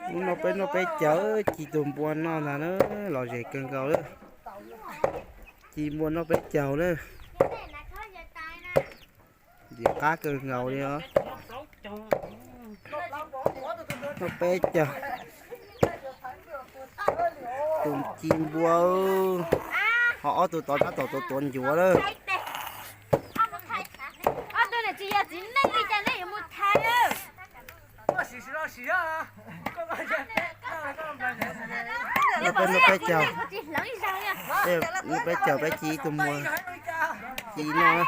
Hnub no peb noj peb caug, ci tus npua noj ntag na, lom zem kawg nkaus lawm. Ci npua noj peb caug na. Ntxim qab kawg nkaus li os. Noj peb caug. Tus ci npua, ho ob tug tod tab tom tuav tuav ncuav lawm. Peb noj peb caug, peb ci ib tug muag, ci noj,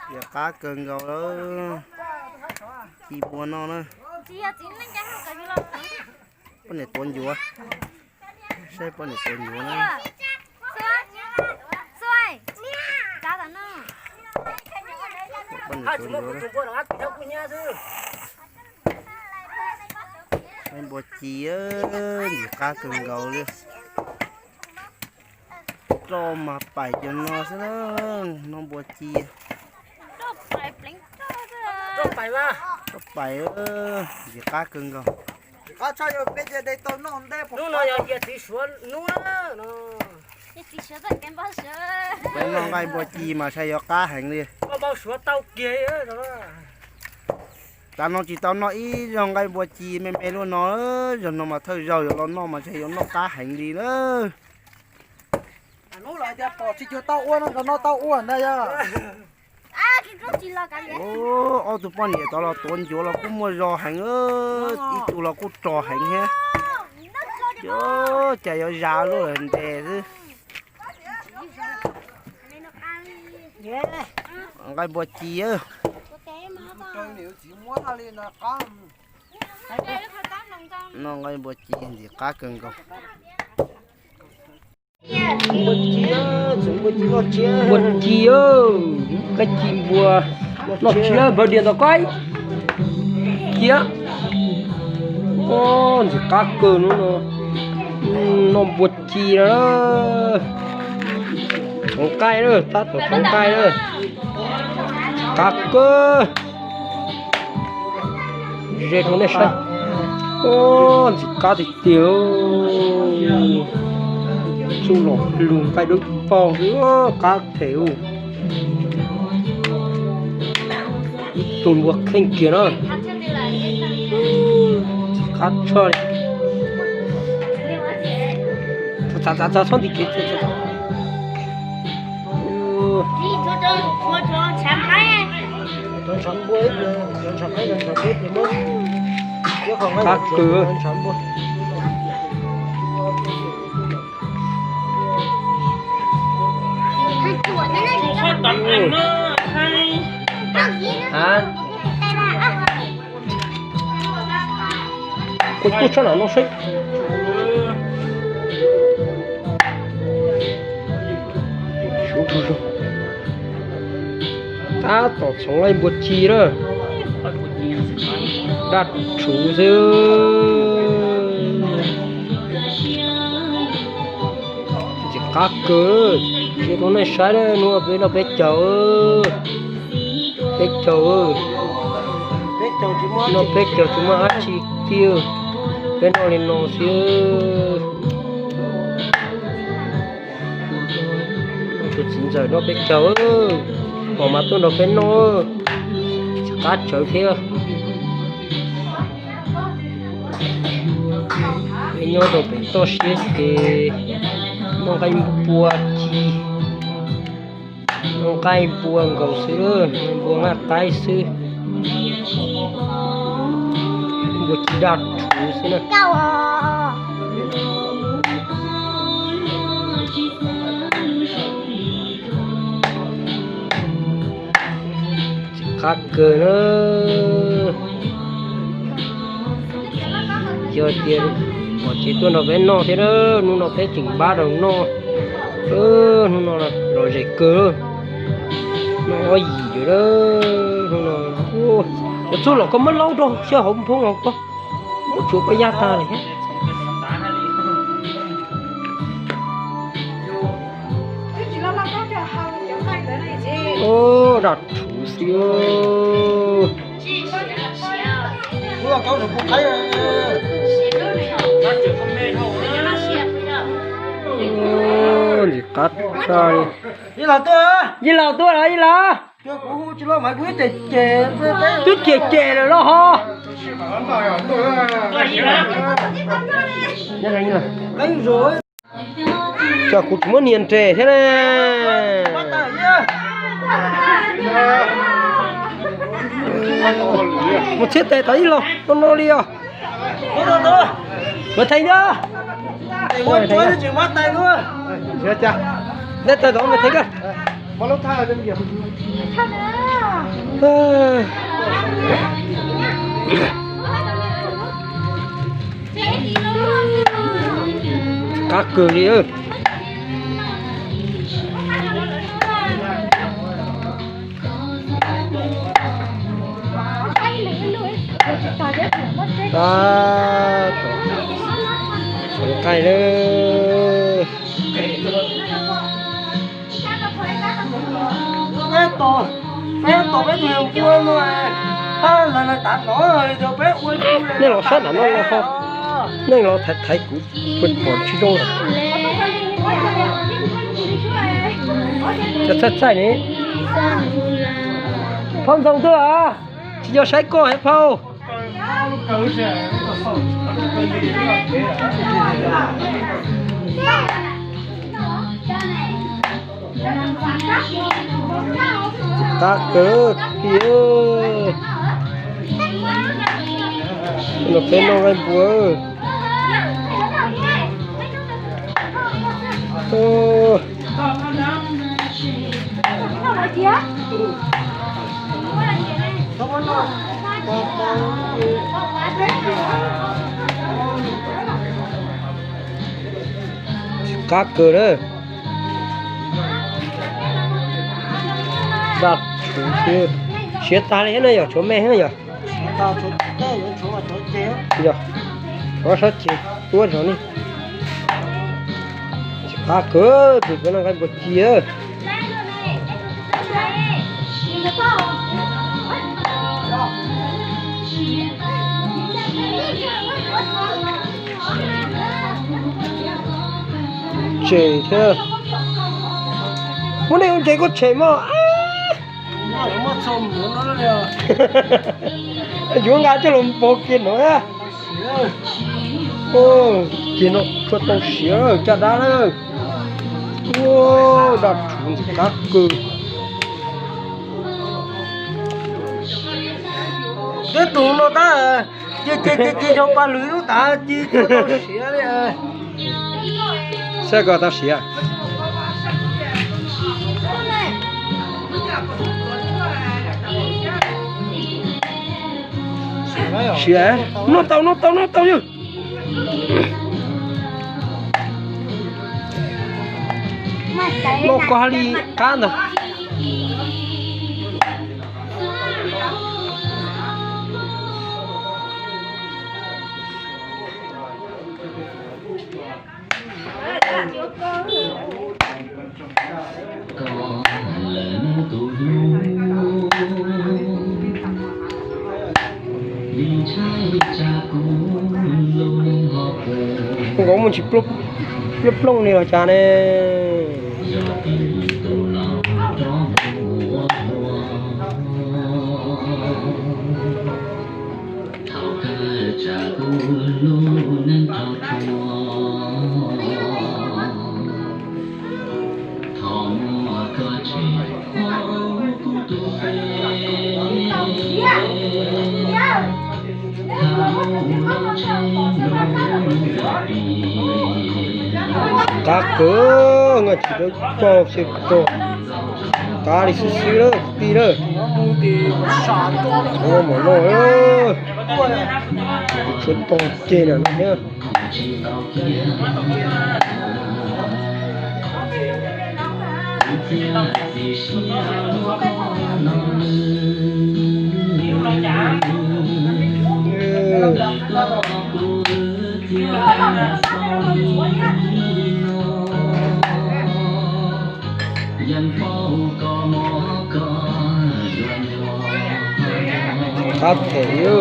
ntxim qab kawg nkaus lawm. Ci npua noj na. Poj niam tuav ncuav, saib poj niam tuav ncuav na. Poj niam tuav ncuav na. Nqaij npua ci, ntxim qab kawg nkaus li. Roj mas paim cov no xwb na, noj npua ci. Roj paim, ntxim qab kawg nkaus. Peb noj nqaij npua ci mas saib yuav qab heev li. Tav no tsis tau noj ib zaug nqaij npua ci me me luaj no, zaum no mas thawj zaug yuav los noj mas saib yuav noj qab heev li na. Hnub los tias pom tsis cuag tau ua no, zaum no tau ua ntag yog. Ob tug poj niam tod los tuav ncuav los kuj muaj zog heev, ib tug los kuj rog heev thiab. Yog cas yuav zas luaj lawm ntes xwb. Nqaij npua ci. Noj nqaij npua ci ntxim qab kawg nkaus. Npua ci, nqaij ci npua noj tsiab npawg dias tom qaib. Cia, ntxim qab kawg no, noj npua ci na. Txhoov nqaij na, tab tom txhoov nqaij na. Qab kawg. Ze rau nej saib. Ntxim qab tiag tiag. Tsuj los lug nqaij dawb paug xwb, qab phem. Ib tug npua kheej kiag na. Qab tshaj li. Txav txav txav txhob nti kev. Qab kawg. Kuv tuaj sab nram no saib. Tab tom txhoov nqaij npua ci na. Daj rhuv xwb. Ntxim qab kawg. Tsis rau nej saib na, hnub no peb noj peb caug. Peb caug. Noj peb caug tsis muaj dab tsi kiag. Peb noj li no xwb. Tshuav txiv ntxawm noj peb caug, pom mas tuaj nrog peb noj, tsis qab tsawv thiab. Peb nyob rau pem toj siab ces noj nqaij npua ci, noj nqaij npua nkaus xwb, npua nqaij qaib xwb, npua ci daj rhuv xwb na. Tsis qab kawg na. Yog tias pom ces tuaj nrog peb noj thiab na, hnub no peb tseem npab rau noj. Hnub no lom zem kawg, noj ob yim lawm na. Hnub no cov txuj los koj muab laub rau xyaw hauv nphoo os, koj muab tsuav koj yaj tag lawm thiab. Daj rhuv xwb. Ntxim qab tshaj li. Yij laus tuaj los yij laus. Twb cem cem lawm los ho. Tsam kuv tsis muab nias nres thiab na. Mus txhiab tes tom yij laus no no li os. Mas theej na. Dej tawg tod mas theej na. Qab kawg li. Tab tom nqaij lawm. Nej los sab nram no los ho. Nej los thaiv thaiv kuv, kuv pom tsis zoo lawm. Txaij txaij ne. Phauj Ntxoov tuaj, tsis nco saib koj heev phauj. Qab kawg kiag. Los peb noj nqaij npua. Qab kawg na. Daj tshuv siav tag li thiab na yog, tshuav me thiab yog. Yog, tshuav sab ceg tuab zog ne. Qab kawg, tus kawg noj nqaij npua ci. Tsem thiab. Muab nej ua ntses koj tsem mog. Yuav nqa coj los npog kiag no. Ces no tshuav tau siav caj dab na. Ua daj tshuv ntxim qab kawg. Twb tus no tab, ces ces ces ces yog pas lwm lub tav ces tau siav li. Saib koj tau siav. Siav, noj tau, noj tau, noj tau yog. Noj koj ha li qab ntag. Nkaus mus tsis plooj plooj li los cas ne. Qab kawg, nqa tsis dawb paug xwb rau. Qab li xwb xwb lawm kwv tij lawm. Mov noj, tshuav tog ceg na no thiab. Qab them li.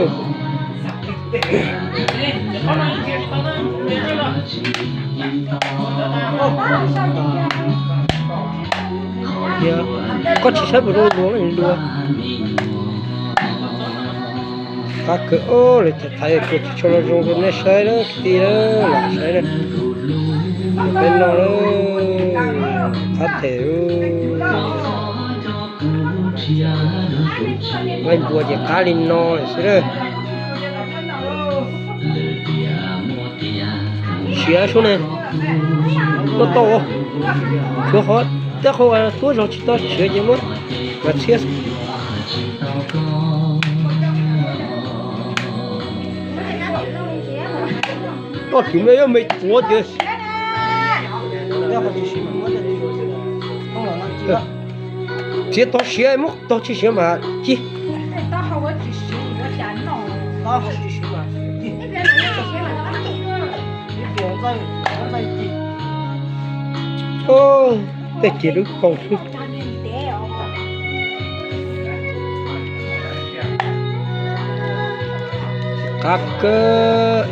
Koj tsis saib puas zoo luag luag. Qab kawg, lawv thaiv kuv tsis tshua zoo rau nej saib na kwv tij na, lam saib na. Peb noj na, qab them. Nqaij npua ces qab li no lawm xwb na. Siav sub ne, tuaj tau, tsuav qhov tej qhov tuab zog tsis tau siav ces muab txiab. Toj cwm me yuav me tsuav ces txiav tog siav muab tog tsis siav mas ci. Tej ces lub paus xwb. Qab kawg.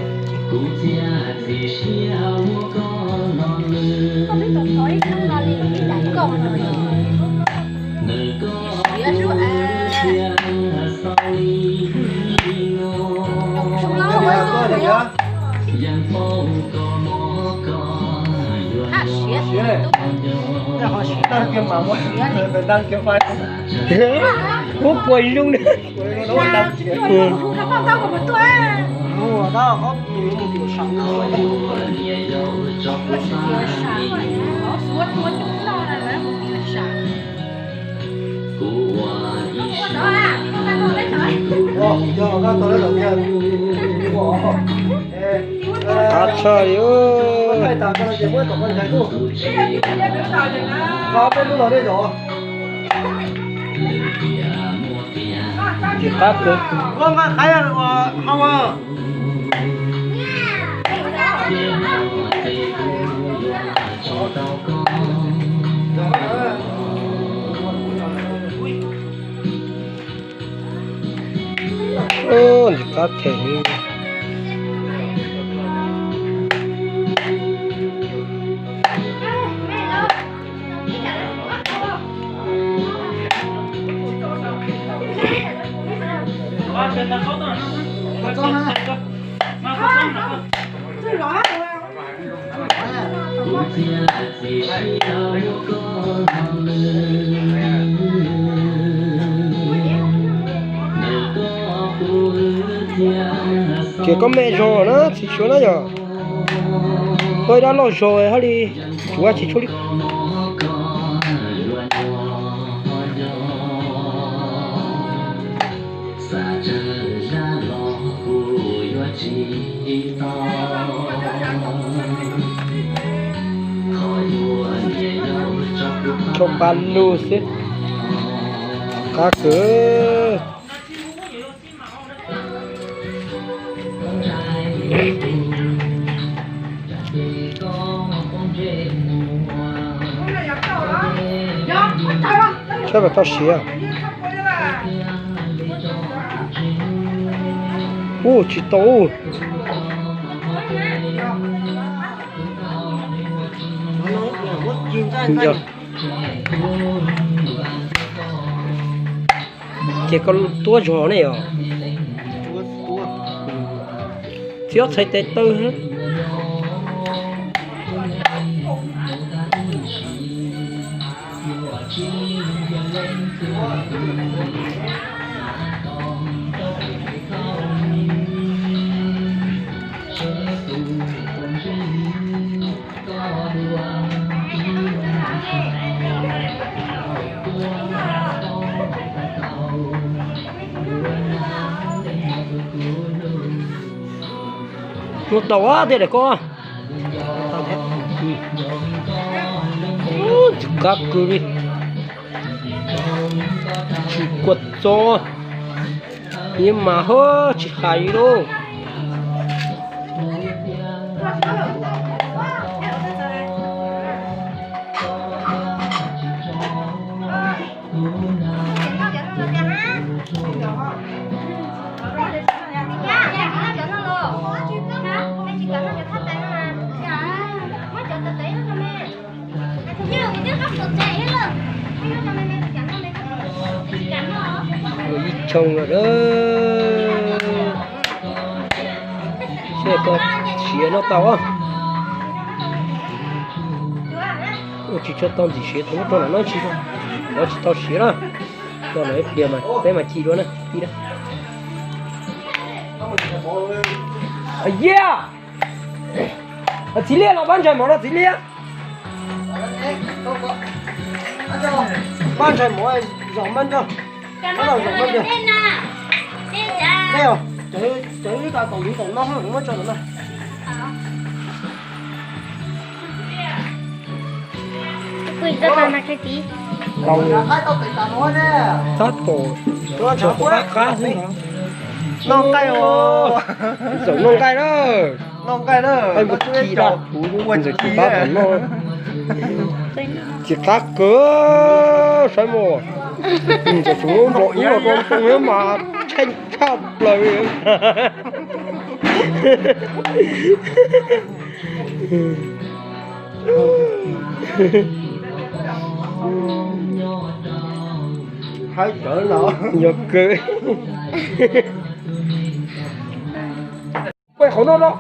Kuv puas zoo ne. Qab tshaj li. Qab kawg. Ntsis qab them li. Ces koj me zog na txiv suav na yog. Koj ib dab loj zog hab li, tsuav tsis tshuav li. Tso pa lug xwb. Qab kawg. Saib puas tau siav. Ub, tsis tau ub. Ces koj tuab zog ne yom. Txiv ob txhais tes taw. Muab tau thiab daim koj. Tsis kab kws li. Tsis kua txob. Nyiaj mas hab tsis hais li lauj. Choo lawm. Seb koj siav noj tau. Ua tsis tshua tau ntxim siav, tus muab rau lam no tsis, no tsis tau siav na. Rau lam ib pliag mas peb mas ci dua na. Txiv Liab los pab ntshai mov no Txiv Liab. Pab ntshai mov, zom mab nrog. Pab los zom mab nrog. Cov ib tau kaum li kaum no muab tso ntawm no. Tab tom, tsuas qab qab xwb no. Noj nqaij os. Txawm noj nqaij na. Noj nqaij na. Nqaij npua ci daj huv, ntxawm tsis qab tom noj. Tsis qab kawg, saib mas. Ntxawm tsuas nrov ib los rau ntoo mas tsheej tshaj plaws. Yog kawg. Peb qhov no no.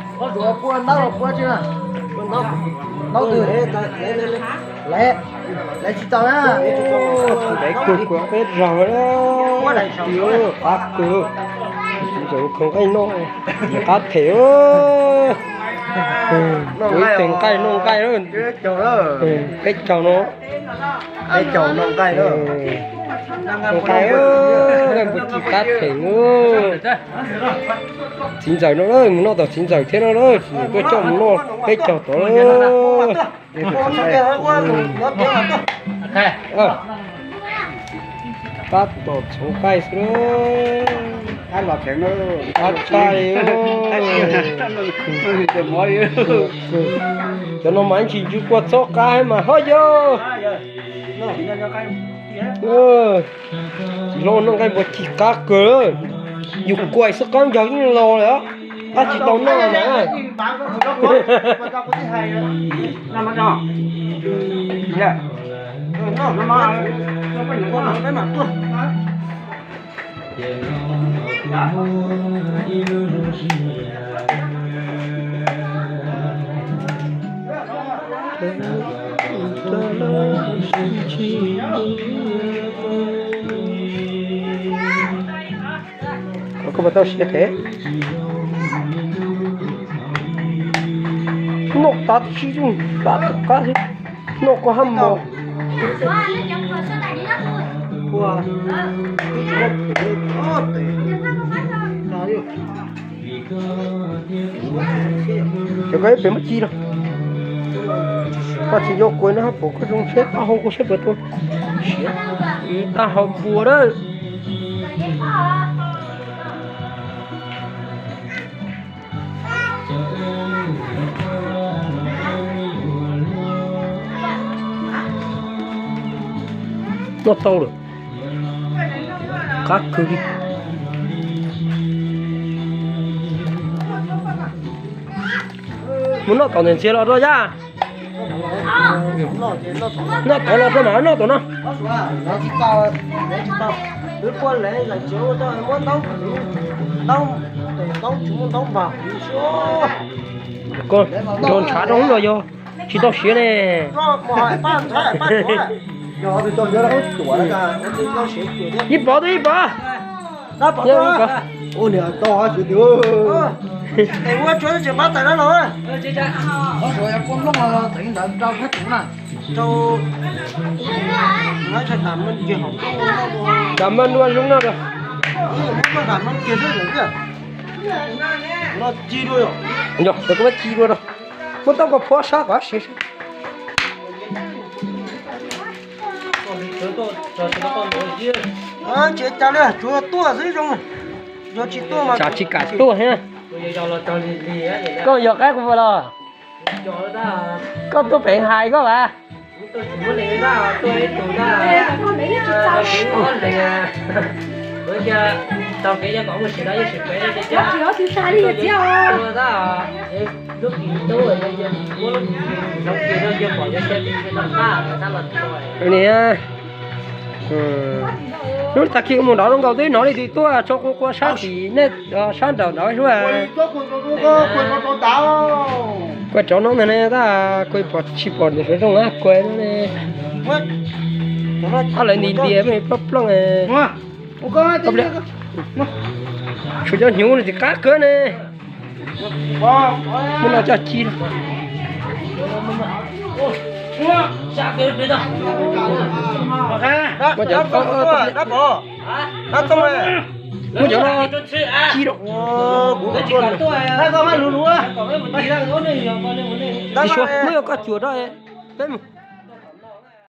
Laiv kawg kuv peb zog na. Qab kawg. Ntxawm khoom nqaij noj, qab phem. Kuv ib teg nqaij noj nqaij. Peb caug no. Peb caug noj nqaij. Noj nqaij, nqaij npua ci qab phem. Txiv ntxawm no, mus noj tom txiv ntxawm thiab no, txiv ntxawm tuaj coj mus noj peb caug tod. Tab tom txhoov nqaij xwb. Qab tag li. Cov no mas ib ntsis ntsw kua txhob qab mas hos yog. Txiv hlob noj nqaij npua ci qab kawg, yus kuaim xwb qaub ncaug yeej los lawm, qab tsis tau noj mas. Koj puas tau siav qhev? Noj tas tib si, tas tom qab xwb, noj koj hab mos. Ces koj ib pem muab ci rau. Koj tsis yuav kuav no hab pom koj zoo seb qab hau koj seb puas tau siav. Tag hau npua lawm. Noj tau lawm. Qab kawg li. Mus noj tom ntxhias los rau yaj. Noj tod los rau mam noj tom no. Koj nrog ntshav rau los yog tsis tau siav ne. Ib pov twb ib pov. Tam maj dua zoo no. Yog, kuv ci dua rau. Muab tau koj phuab sab kom siav. Tsev tas li tsuav tuaj xwb zoo. Yog tsis tuaj mas, tsam tsis kam tuaj thiab. Koj yog qaib qus los? Koj tuaj pem hais koj vas. Niam, Hnub tag kis mus nrov zoo nkaus twb hnov li twb tuaj tso quas quas sab tim nej, sab nraum nrov xwb. Kuv rov no ntag ne, tab kuv pom tsis pom nws zoo zoo na kuv no ne. Ob lawv nti nti plooj plooj. Tshuav cov hnyuv no tsis qab kawg ne. Muab no coj ci. Muab cov no ci rau. Tsis suav, muab yuav koj cuam rau peb mus.